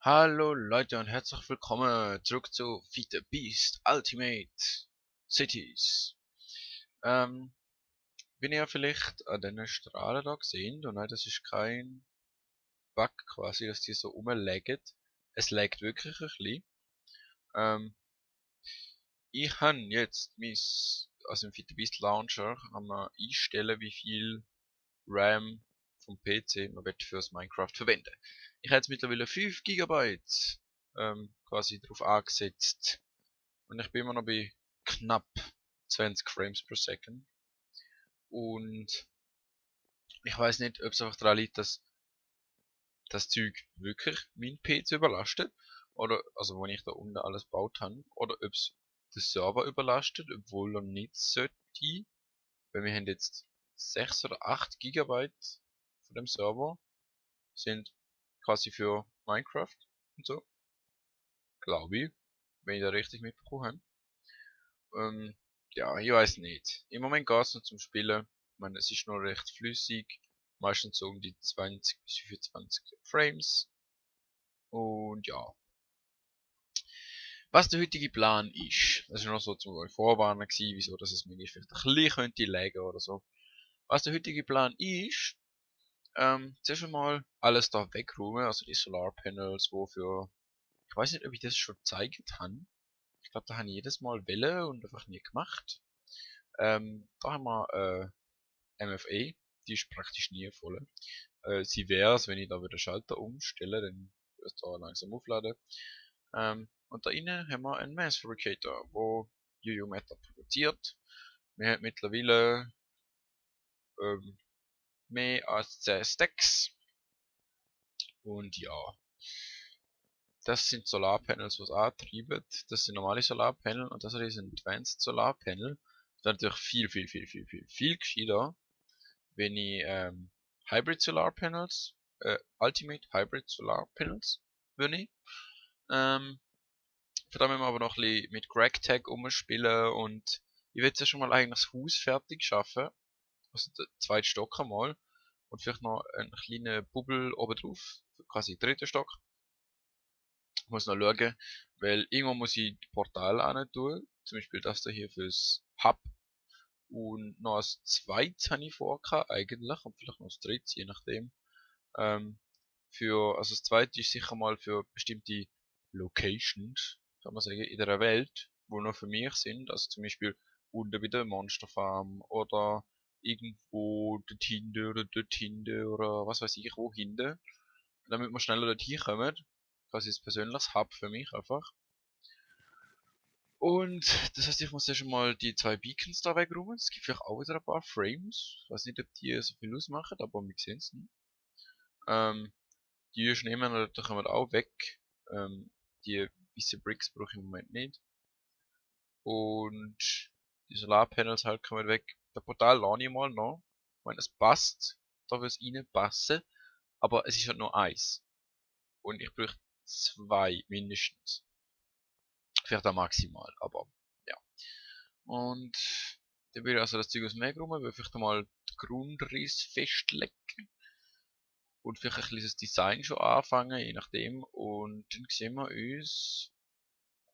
Hallo Leute und herzlich willkommen zurück zu Feed the Beast Ultimate Cities. Wenn ihr vielleicht an den Strahlen da gesehen, und nein, das ist kein Bug quasi, dass die so rumlaggen. Es laggt wirklich ein bisschen. Ähm, Ich kann jetzt also im Feed the Beast Launcher einstellen, wie viel RAM vom PC man wird fürs Minecraft verwenden. Ich habe jetzt mittlerweile 5 Gigabyte quasi drauf angesetzt. Und ich bin immer noch bei knapp 20 Frames per Second. Und ich weiß nicht, ob es einfach daran liegt, dass das Zeug wirklich mein PC überlastet. Oder, also wenn ich da unten alles gebaut habe. Oder ob es den Server überlastet, obwohl er nicht sollte. Weil wir haben jetzt 6 oder 8 Gigabyte von dem Server sind quasi für Minecraft und so. Glaube ich. Wenn ich da richtig mitbekommen habe. Ja, ich weiß nicht. Im Moment geht es noch zum Spielen. Ich meine, es ist noch recht flüssig. Meistens so um die 20 bis 25 Frames. Und ja. Was der heutige Plan ist, das ist noch so zum euch vorwarnen gewesen, wieso dass es mir vielleicht ein bisschen könnte laggen oder so. Was der heutige Plan ist, zuerst einmal alles da wegräumen, also die Solarpanels, wofür, ich weiß nicht, ob ich das schon gezeigt habe. Ich glaube, da habe ich jedes Mal Welle und einfach nie gemacht. Da haben wir MFA, die ist praktisch nie voll. Sie wär's, wenn ich da wieder Schalter umstelle, dann wird es da langsam aufladen. Und da innen haben wir einen Mass Fabricator, wo UU Matter produziert. Wir haben mittlerweile ähm, mehr als 10 Stacks. Und ja, das sind Solarpanels, was antreiben. Das sind normale Solarpanel und das hier ist ein Advanced Solarpanel. Das wäre natürlich viel gescheiter, wenn ich Hybrid Solar Panels, Ultimate Hybrid Solar Panels würde ich. Für da müssen wir aber noch ein bisschen mit GregTag umspielen und ich will jetzt ja schon mal eigentlich das Haus fertig schaffen. Also den zweiten Stock einmal. Und vielleicht noch einen kleinen Bubble oben drauf, quasi den dritten Stock. Ich muss noch schauen, weil irgendwann muss ich die Portale an tun. Zum Beispiel das da hier fürs Hub. Und noch als zweites habe ich vor, eigentlich, und vielleicht noch als drittes, je nachdem. Ähm, also das zweite ist sicher mal für bestimmte Locations, kann man sagen, in der Welt, wo nur für mich sind. Also zum Beispiel unten bei der Monster Farm oder irgendwo dort hinten oder was weiß ich wo hinten. Damit wir schneller dort hinkommen. Quasi ein persönliches Hub für mich einfach. Und das heißt, ich muss ja schon mal die zwei Beacons da wegräumen. Es gibt vielleicht auch wieder ein paar Frames. Ich weiß nicht, ob die so viel ausmachen, aber wir sehen es nicht. Die Schneemänner, da kommen auch weg. Die weißen Bricks brauche ich im Moment nicht. Und die Solarpanels halt kommen weg. Der Portal lade ich mal noch. Ich meine, es passt. Da wird es reinpassen. Aber es ist halt nur eins. Und ich brauche zwei mindestens. Vielleicht auch maximal, aber ja. Und dann würde ich also das Zeug aus dem Weg rum, will vielleicht einmal den Grundriss festlegen. Und vielleicht ein bisschen das Design schon anfangen, je nachdem. Und dann sehen wir uns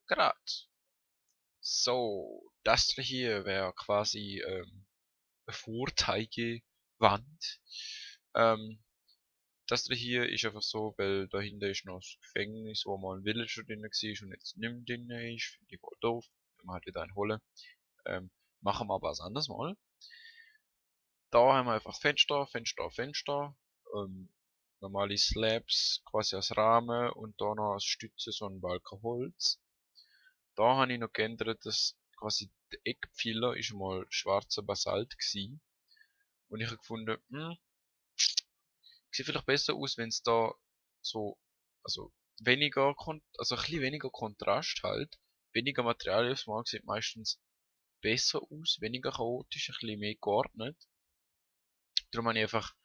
gerade. So, das hier wäre quasi eine Vorzeigewand. Ähm, Das hier ist einfach so, weil dahinter ist noch das Gefängnis, wo mal ein Villager drin war und jetzt nicht mehr drin ist. Finde ich voll doof. Wenn wir halt wieder einen holen. Ähm, Machen wir aber was anderes mal. Da haben wir einfach Fenster. Normale Slabs quasi als Rahmen und da noch als Stütze so ein Balken Holz. Da habe ich noch geändert, dass quasi der Eckpfeiler ist mal schwarzer Basalt gsi. Und ich habe gefunden, sieht vielleicht besser aus, wenn es da so, also also ein bisschen weniger Kontrast halt, weniger Material aufs Mal sieht meistens besser aus, weniger chaotisch, ein bisschen mehr geordnet. Darum habe ich einfach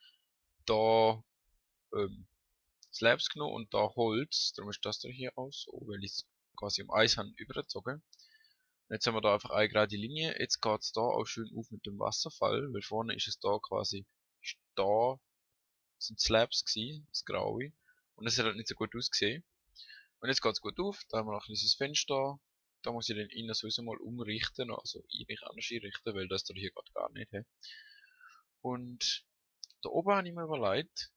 da ähm, Slabs genommen und da Holz, darum ist das da hier aus, so, weil ich es quasi um Eis habe übergezogen. Jetzt haben wir da einfach eine gerade Linie, jetzt geht es da auch schön auf mit dem Wasserfall, weil vorne ist es da quasi, ist da sind Slabs gewesen, das Graue, und das hat halt nicht so gut ausgesehen. Und jetzt geht's gut auf, da haben wir noch ein kleines Fenster. Da muss ich den innen sowieso mal umrichten, also eigentlich anders einrichten, weil das da hier gerade gar nicht. He. Und da oben habe ich mir überlegt,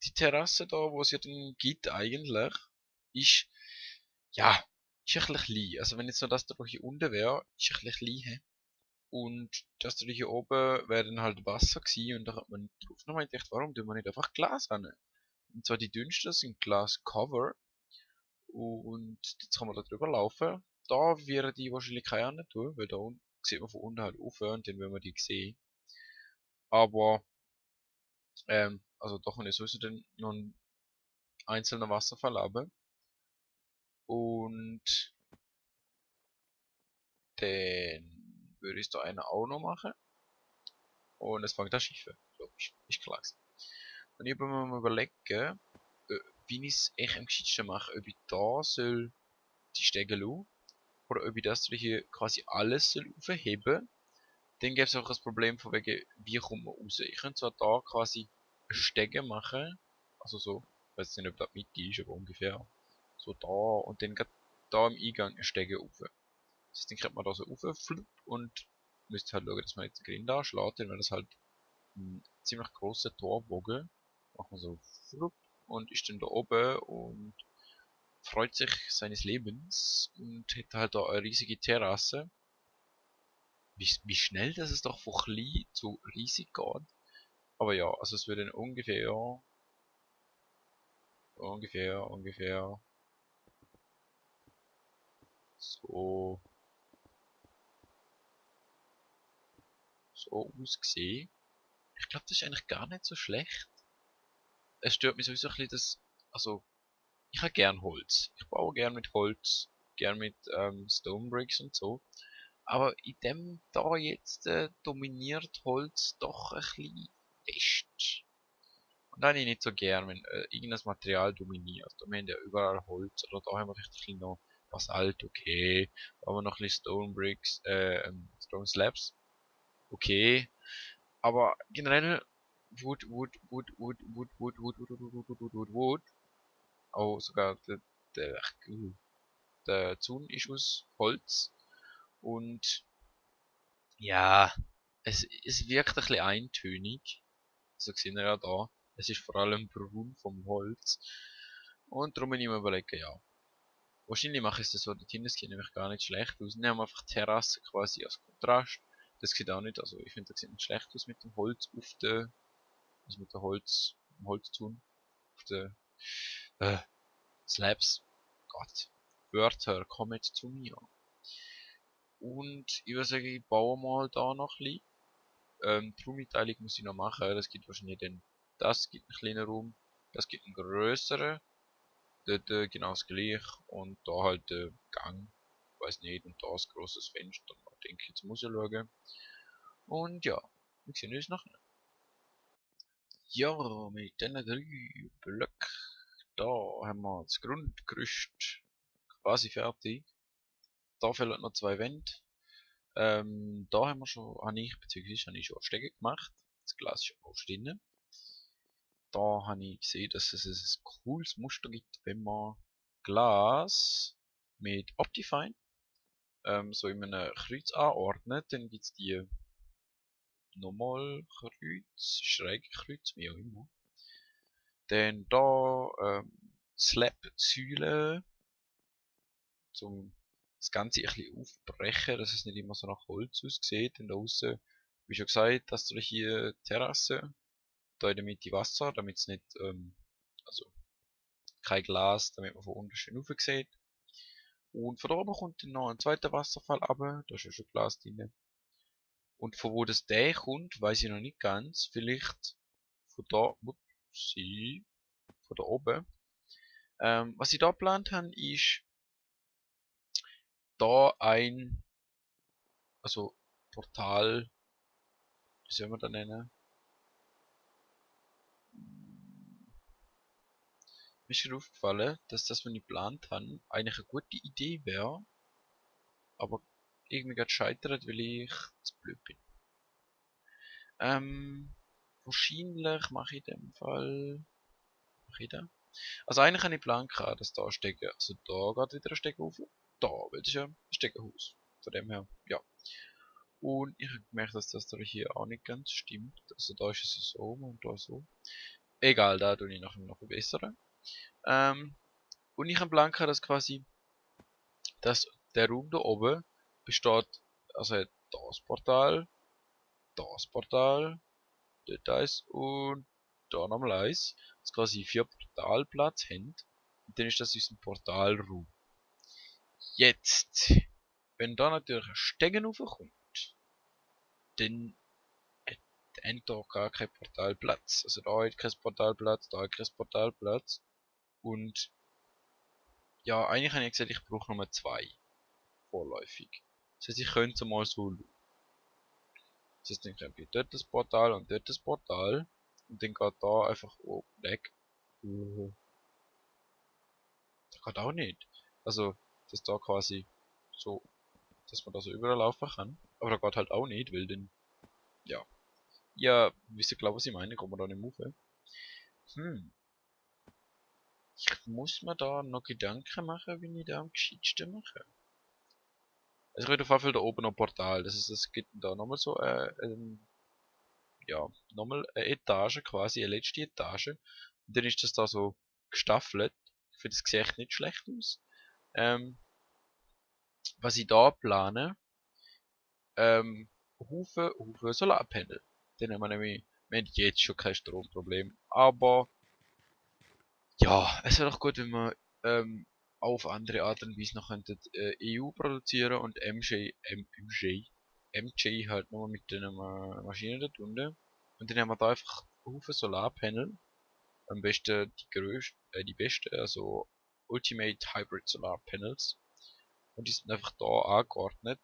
die Terrasse da, wo es ja dann gibt eigentlich, ist, ja, ist ein bisschen klein. Also wenn jetzt noch das da hier unten wäre, ist ein bisschen klein. He. Und das da hier oben wäre dann halt Wasser gewesen und da hat man drauf nochmal gedacht, warum tun wir nicht einfach Glas an? Und zwar die dünnsten sind Glascover und jetzt kann man da drüber laufen. Da wäre die wahrscheinlich keine anderen tun, weil da unten sieht man von unten halt auf und dann will man die sehen. Aber, also da kann ich sowieso dann noch einen einzelnen Wasserfall haben. Und dann würde ich da einen auch noch machen. Und es fängt an Schiffe. Logisch, ist klar. Und ich habe mir mal überlegen, wie ich es echt am geschicktesten mache. Ob ich da soll die Stege lassen, oder ob ich das hier quasi alles soll aufheben. Dann gäbe es auch das Problem von wegen, wie kommt man raus. Ich könnte zwar da quasi eine Stege machen, also so, ich weiß nicht, ob das Mitte ist, aber ungefähr so da und dann geht da im Eingang eine Stege rauf. Das heißt, dann kriegt man da so rauf, flup, und müsste halt schauen, dass man jetzt den Grind anschlägt, dann wäre das halt ein ziemlich grosser Torbogen. Macht man so flup und ist dann da oben und freut sich seines Lebens und hat halt da eine riesige Terrasse. Wie schnell das es doch von klein zu riesig geht. Aber ja, also es würde ungefähr so, so aussehen. Ich glaube, das ist eigentlich gar nicht so schlecht. Es stört mich sowieso ein bisschen, dass, also, ich habe gern Holz. Ich baue gern mit Holz, gern mit Stone Bricks und so. Aber in dem da jetzt dominiert Holz doch ein bisschen fest. Und da habe ich nicht so gern, wenn irgendein Material dominiert. Da haben wir ja überall Holz, oder da haben wir richtig noch Basalt, okay. Da haben wir noch ein bisschen Stone Bricks, Stone Slabs, okay. Aber generell Wood. Auch sogar der Zaun ist aus Holz. Und ja, es wirkt ein bisschen eintönig. So sehen wir ja da. Es ist vor allem braun vom Holz. Und darum bin ich mir überlegen, ja. Wahrscheinlich mache ich es so, die Tinten sieht nämlich gar nicht schlecht aus. Nehmen wir einfach Terrasse quasi als Kontrast. Das sieht auch nicht, also ich finde, das sieht nicht schlecht aus mit dem Holz auf der, also mit der Holzzaun auf der, äh, Slabs. Gott. Wörter, kommt zu mir. Und ich würde sagen, ich baue mal da noch ein bisschen. Die Raummitteilung muss ich noch machen. Das gibt wahrscheinlich dann, das gibt einen kleinen Raum, das gibt einen größeren. Dort genau das gleiche. Und da halt der Gang, weiß nicht, und da ein grosses Fenster. Da denke ich, jetzt muss ich schauen. Und ja, wir sehen uns nachher. Ja, mit diesen 3 Blöcken, da haben wir das Grundgerüst quasi fertig. Da fehlen noch 2 Wände. Da haben wir schon, beziehungsweise habe ich schon Stege gemacht. Das Glas ist auch drin. Da habe ich gesehen, dass es ein cooles Muster gibt, wenn man Glas mit Optifine so in einem Kreuz anordnet. Dann gibt es die normal Kreuz, schräge Kreuz, wie auch immer. Dann da Slab-Säulen, um das Ganze ein bisschen aufbrechen, dass es nicht immer so nach Holz aussieht. Und da außen, wie schon gesagt, dass du hier Terrasse, da in der Mitte Wasser, damit es nicht, also kein Glas, damit man von unten schön rauf sieht. Und von da oben kommt dann noch ein zweiter Wasserfall runter, da ist ja schon Glas drin. Und von wo das der kommt, weiß ich noch nicht ganz. Vielleicht von da, upsie, von da oben. Was ich da geplant habe, ist da ein, also Portal, wie soll man das nennen? Mir ist schon aufgefallen, dass das, was ich geplant habe, eigentlich eine gute Idee wäre, aber irgendwie gerade scheitert, weil ich zu blöd bin. Wahrscheinlich mache ich in dem Fall, mache ich da? Also eigentlich habe ich Plan gehabt, dass da Stecken, also da geht wieder ein Stecken rauf, da, weil das ist ja ein Steckenhaus. Von dem her, ja. Und ich habe gemerkt, dass das da hier auch nicht ganz stimmt. Also da ist es so und da so. Egal, da tue ich nachher noch verbessern. Und ich habe Plan gehabt, dass quasi, dass der Raum da oben besteht, also hat das Portal, dort eins und da nochmal eins. Dass quasi 4 Portalplatz haben. Und dann ist das unser Portalraum. Jetzt, wenn da natürlich ein Stegen raufkommt, dann hat da gar kein Portalplatz. Also da hat kein Portalplatz, da hat kein Portalplatz. Und ja, eigentlich habe ich gesagt, ich brauche Nummer 2 vorläufig. Das heißt, ich könnte mal so schauen. Das heißt, dann habe ich dort das Portal und dort das Portal. Und dann geht da einfach oben weg. Das geht auch nicht. Also, dass da quasi so, dass man da so überall laufen kann. Aber da geht halt auch nicht, weil dann, ja. Ja, wisst ihr, glaube was ich meine, kommt man da nicht rauf. Hm, ich muss mir da noch Gedanken machen, wie ich da am gescheitsten mache. Also ich rede auf jeden Fall da oben noch Portal. Das ist, es gibt da nochmal so, ja, nochmal eine Etage quasi, eine letzte Etage. Und dann ist das da so gestaffelt. Ich finde, das sieht echt nicht schlecht aus. Ähm, was ich da plane, Haufen Solarpanel. Dann haben wir haben jetzt schon kein Stromproblem. Aber ja, es wäre doch gut, wenn wir auf andere Art und Weise noch könnten, EU produzieren und MJ halt nur mit den Maschinen da drunter. Und dann haben wir da einfach Haufen Solarpanel. Am besten die besten, also Ultimate Hybrid Solar Panels. Und die sind einfach da angeordnet,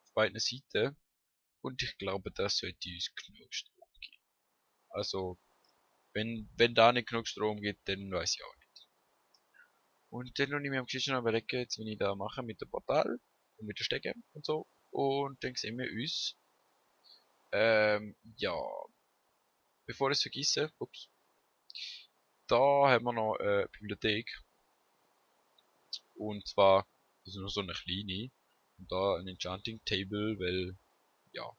auf beiden Seiten. Und ich glaube, das sollte uns genug Strom geben. Also, wenn da nicht genug Strom gibt, dann weiß ich auch nicht. Und dann habe ich mir am Geschichten überlegt, jetzt, wie ich da mache mit dem Portal und mit den Stecken und so. Und dann sehen wir uns, ja, bevor ich es vergesse, ups, da haben wir noch eine Bibliothek. Und zwar, das ist nur so eine kleine. Und da ein Enchanting Table, weil, ja,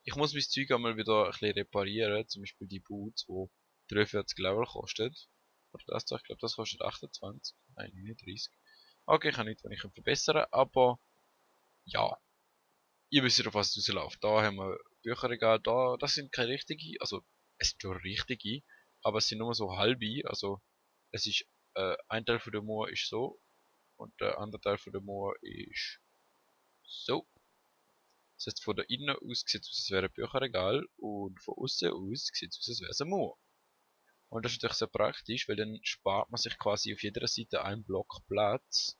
ich muss mein Zeug einmal wieder ein bisschen reparieren. Zum Beispiel die Boots, die 43 Level kostet. Oder das da, ich glaube, das kostet 28. Nein, 39. Okay, ich kann nicht, wenn ich verbessern kann, aber ja, ihr wisst ja, auf was es rausläuft. Da haben wir Bücherregal, da, das sind keine richtige, also es sind schon richtige, aber es sind nur so halbe, also es ist, ein Teil von der Mauer ist so und der andere Teil von der Mauer ist so. Das heißt, von der innen aus sieht es aus, als wäre ein Bücherregal und von außen aus sieht es aus, als wäre es eine Mauer. Und das ist natürlich sehr praktisch, weil dann spart man sich quasi auf jeder Seite einen Block Platz.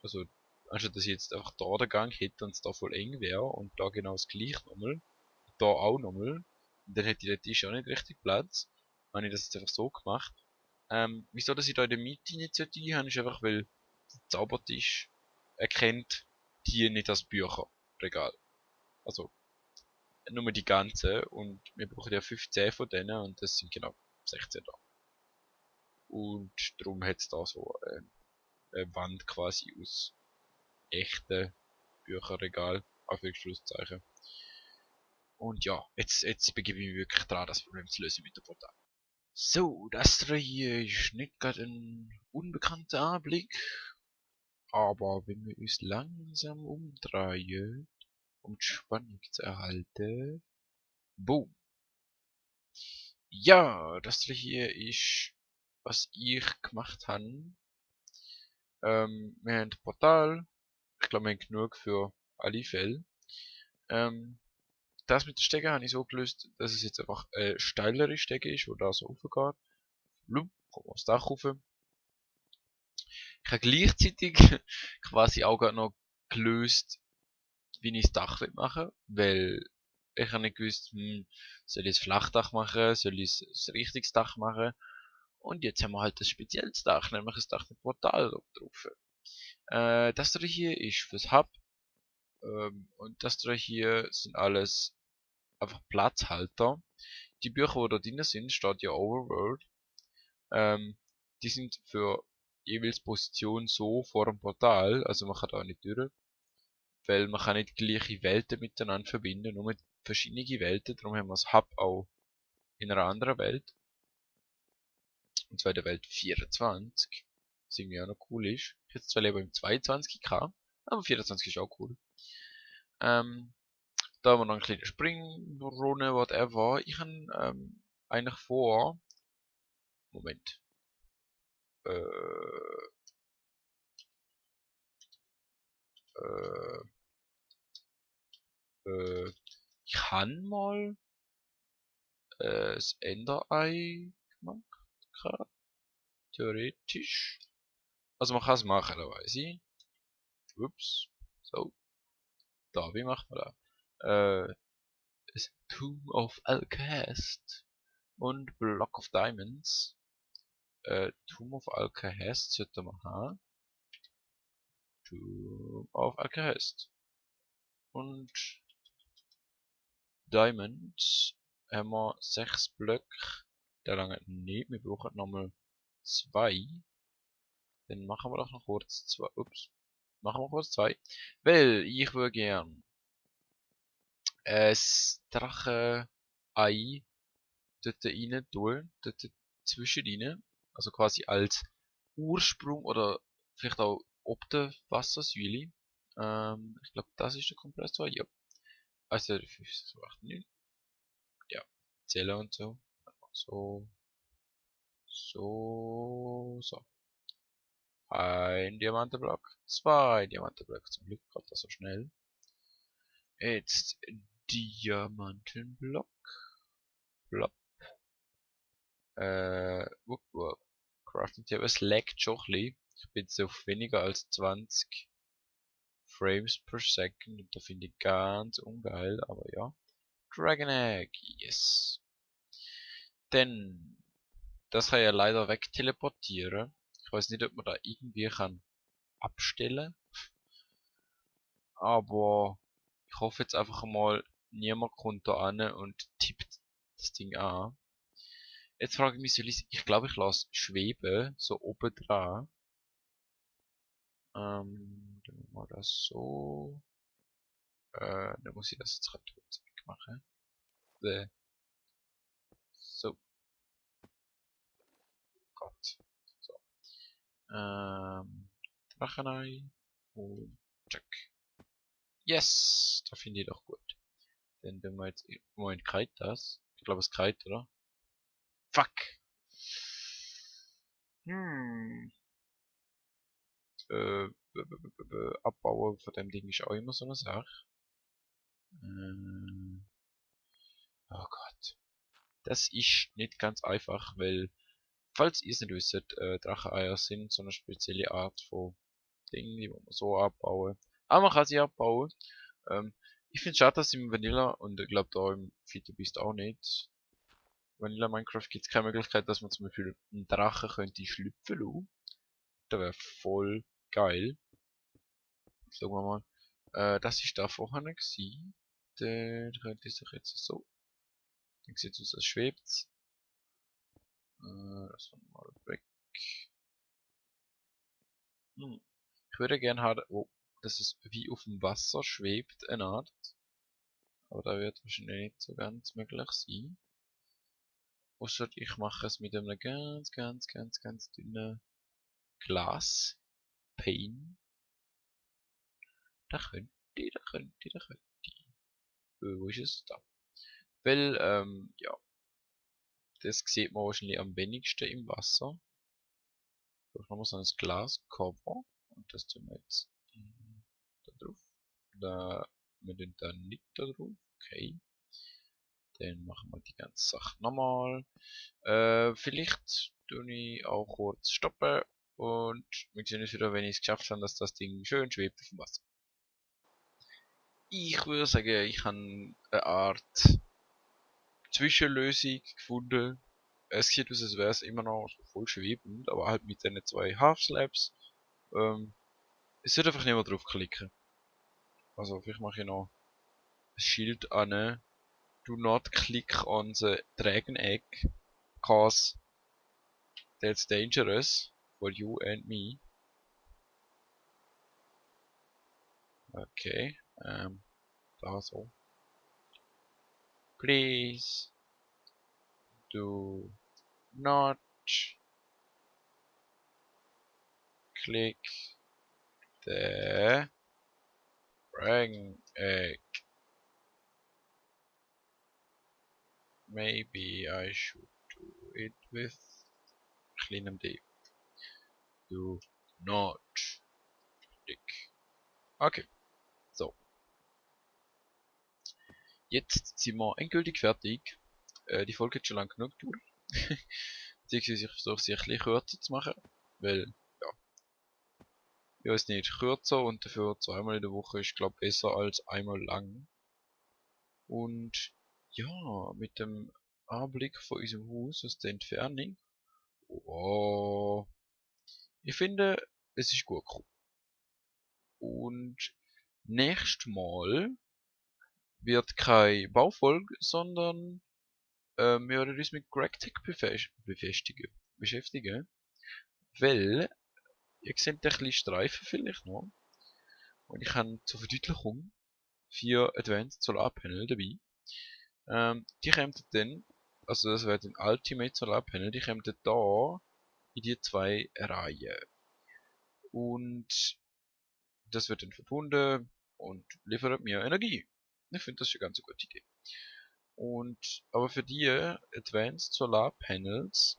Also, anstatt dass ich jetzt einfach da den Gang hätte und es da voll eng wäre und da genau das gleiche nochmal, da auch nochmal, und dann hätte der Tisch auch nicht richtig Platz, habe ich das jetzt einfach so gemacht. Wieso, dass ich da in der Mitte nicht sollte habe, ist einfach, weil der Zaubertisch erkennt die nicht als Bücherregal. Also, nur die ganze und wir brauchen ja 15 von denen und das sind genau 16 da. Und darum hat es da so eine Wand quasi aus echten Bücherregal, Anführungszeichen. Und ja, jetzt begebe ich mich wirklich dran, das Problem zu lösen mit dem Portal. So, das hier ist nicht gerade ein unbekannter Anblick, aber wenn wir uns langsam umdrehen, um die Spannung zu erhalten, boom. Ja, das hier ist, was ich gemacht habe. Wir haben ein Portal, ich glaube, wir haben genug für alle Fälle. Ähm, das mit der Stege habe ich so gelöst, dass es jetzt einfach eine steilere Stege ist, wo da so raufgeht. Blum, kommt aufs Dach rauf. Ich habe gleichzeitig quasi auch gerade noch gelöst, wie ich das Dach machen will, weil ich habe nicht gewusst, soll ich ein Flachdach machen, soll ich ein richtiges Dach machen. Und jetzt haben wir halt ein spezielles Dach, nämlich ein Dach mit Portal drauf. Das da hier ist fürs Hub. Und das da hier sind alles einfach Platzhalter. Die Bücher, die da drin sind, steht ja Overworld. die sind für jeweils Position so vor dem Portal, also man kann da nicht durch, weil man kann nicht gleiche Welten miteinander verbinden, nur mit verschiedene Welten, darum haben wir das Hub auch in einer anderen Welt, und zwar in der Welt 24, was irgendwie auch noch cool ist. Ich hätte zwar lieber im 22 gehabt, aber 24 ist auch cool. Da haben wir noch eine kleine Springrunde, whatever. Ich habe eigentlich vor, Moment, äh, äh, ich kann mal das Enderei gemacht, grad, theoretisch. Also man kann es machen, da weiß ich. Ups, so, da, wie macht man da? Das Tomb of Alcahest und Block of Diamonds. Tomb of Alcahest sollte man haben. Tomb of Alcahest. Und Diamonds haben wir 6 Blöcke. Der lange nicht, wir brauchen nochmal 2. Dann machen wir doch noch kurz 2. Ups. Machen wir kurz 2. Weil ich würde gern das Drachen-Ei dort rein tun. Dort zwischen rein. Also quasi als Ursprung oder vielleicht auch ob der Wassersäule. Ich glaube, das ist der Kompressor. Ja. Also 5, 6, 8, 9. Ja. Zählen und so. So. So. Ein Diamantenblock. 2 Diamantenblöcke. Zum Glück geht das so schnell. Jetzt Diamantenblock. Block. Woodwork. Crafting Table. Es laggt schon ein bisschen. Ich bin jetzt auf weniger als 20 Frames per Second. Und das finde ich ganz ungeil, aber ja. Dragon Egg. Yes. Denn das kann ja leider wegteleportieren. Ich weiß nicht, ob man da irgendwie kann abstellen. Aber ich hoffe jetzt einfach mal, niemand kommt da an und tippt das Ding an. Jetzt frage ich mich, ich glaube, ich lasse schweben, so oben dran. Dann machen wir das so. Dann muss ich das jetzt kurz wegmachen. So, Gott. So. Drachenei. Und check. Yes! Da finde ich doch gut. Dann tun wir jetzt, Moment, kite das? Ich glaube, es kite, oder? Fuck! Hm. Abbauen von dem Ding ist auch immer so eine Sache. Oh Gott. Das ist nicht ganz einfach, weil, falls ihr es nicht wisst, Dracheneier sind so eine spezielle Art von Dingen, die man so abbauen. Aber man kann sie abbauen. Ich finde es schade, dass im Vanilla, und ich glaube da im Beast auch nicht, Vanilla Minecraft gibt es keine Möglichkeit, dass man zum Beispiel einen Drachen könnte schlüpfen lassen. Das wäre voll geil. Sagen wir mal. Das ist da vorher gewesen. Der könnte sich jetzt so. Dann sieht es aus, als schwebt. Das war mal weg. Ich würde gerne haben, dass es wie auf dem Wasser schwebt, eine Art. Aber da wird wahrscheinlich nicht so ganz möglich sein. Ausser ich mache es mit einem ganz dünnen Glas. Pane. Da könnte. Wo ist es? Da. Weil, ja, das sieht man wahrscheinlich am wenigsten im Wasser. Da haben wir so ein Glascover. Und das tun wir jetzt da drauf. Da, wir tun da nicht da drauf. Okay. Dann machen wir die ganze Sache nochmal. Vielleicht tue ich auch kurz stoppen. Und wir sehen uns wieder, wenn ich es geschafft habe, dass das Ding schön schwebt auf dem Wasser. Ich würde sagen, ich habe eine Art Zwischenlösung gefunden. Es sieht aus, als wäre es immer noch so voll schwebend, aber halt mit den 2 Half-Slabs. Es sollte einfach nicht mehr draufklicken. Also vielleicht mache ich noch ein Schild an. Do not click on the dragon egg, cause That's dangerous for you and me. Okay, da so. Please do not click the wrong egg. Maybe I should do it with CleanMD. Do not click. Okay, so. Jetzt sind wir endgültig fertig. Die Folge hat schon lang genug gedauert. Beziehungsweise ich versuche sie ein bisschen kürzer zu machen. Weil, ja, ich weiß nicht, kürzer und dafür zweimal in der Woche ist, glaube ich, besser als einmal lang. Und ja, mit dem Anblick von unserem Haus aus der Entfernung. Oh, ich finde, es ist gut gekommen. Und nächstes Mal wird keine Baufolge, sondern wir werden uns mit GregTech beschäftigen. Weil, ihr seht ein bisschen Streifen vielleicht noch. Und ich habe zur Verdeutlichung 4 Advanced Solar Panel dabei. Die kommen dann, also das wäre ein Ultimate Solar Panel, die kommen da in die 2 Reihen. Und das wird dann verbunden und liefert mir Energie. Ich finde das schon ganz eine gute Idee. Und, aber für die Advanced Solar Panels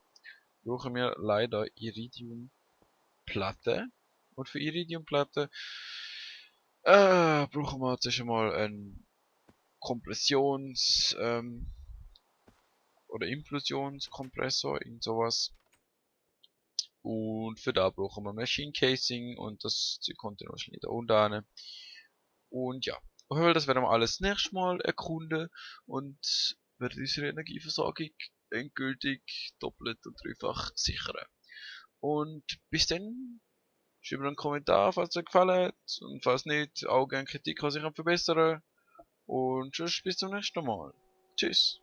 brauchen wir leider Iridiumplatte. Und für Iridiumplatte brauchen wir zuerst einmal einen Kompressions- oder Implosionskompressor, irgend sowas. Und für da brauchen wir Machine Casing und das kommt dann wahrscheinlich da unten rein. Und ja, das werden wir alles nächstes Mal erkunden und werden unsere Energieversorgung endgültig doppelt und dreifach sichern. Und bis dann, schreibt mir einen Kommentar, falls es euch gefallen hat. Und falls nicht, auch gerne Kritik, was ich verbessern kann. Und tschüss, bis zum nächsten Mal. Tschüss.